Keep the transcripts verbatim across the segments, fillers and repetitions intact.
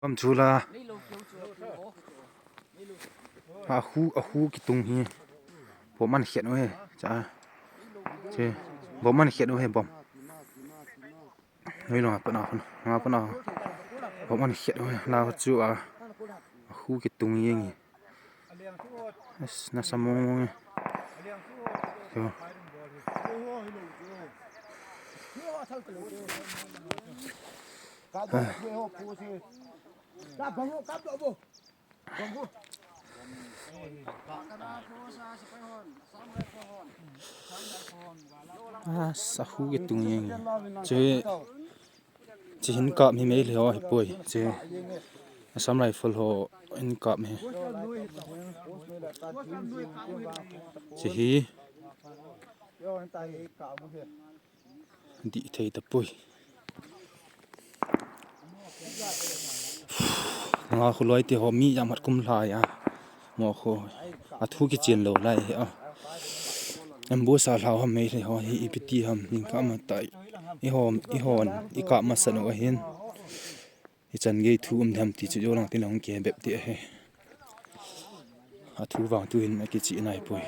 Bom chu la. A khu, a khu kitung hi. Bom an khet u hi. Cha. Che. Bom an khet u hi bom. Noi lo pa na, na pa na. Bom an khet u hi. La chu a. A khu kitung hi ngi. Yes, nasa mong mong e. Yo. Ah, sa khu kitung e. Che. Che hin kap hi Meitei ho hi poi. Che Assam Rifle ho hin kap hi. Che hi. Di thei ta poi. Nga khu loi te ho mi jam hat kum lai a. Mo khu. A thu kichen lo lai hi a. Ambush a lhau ham Meitei ho hi ipi ti ham ning ka ma tai. I hon, i hon, i kap masa nu ahin. I chan gei thu um dem ti chu jo lang tin lang ke bep ti ahi. A thu vang tu hin a kichi nai poi.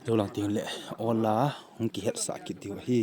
Jo lang tin le ola hung kihet sa kit diu ahi.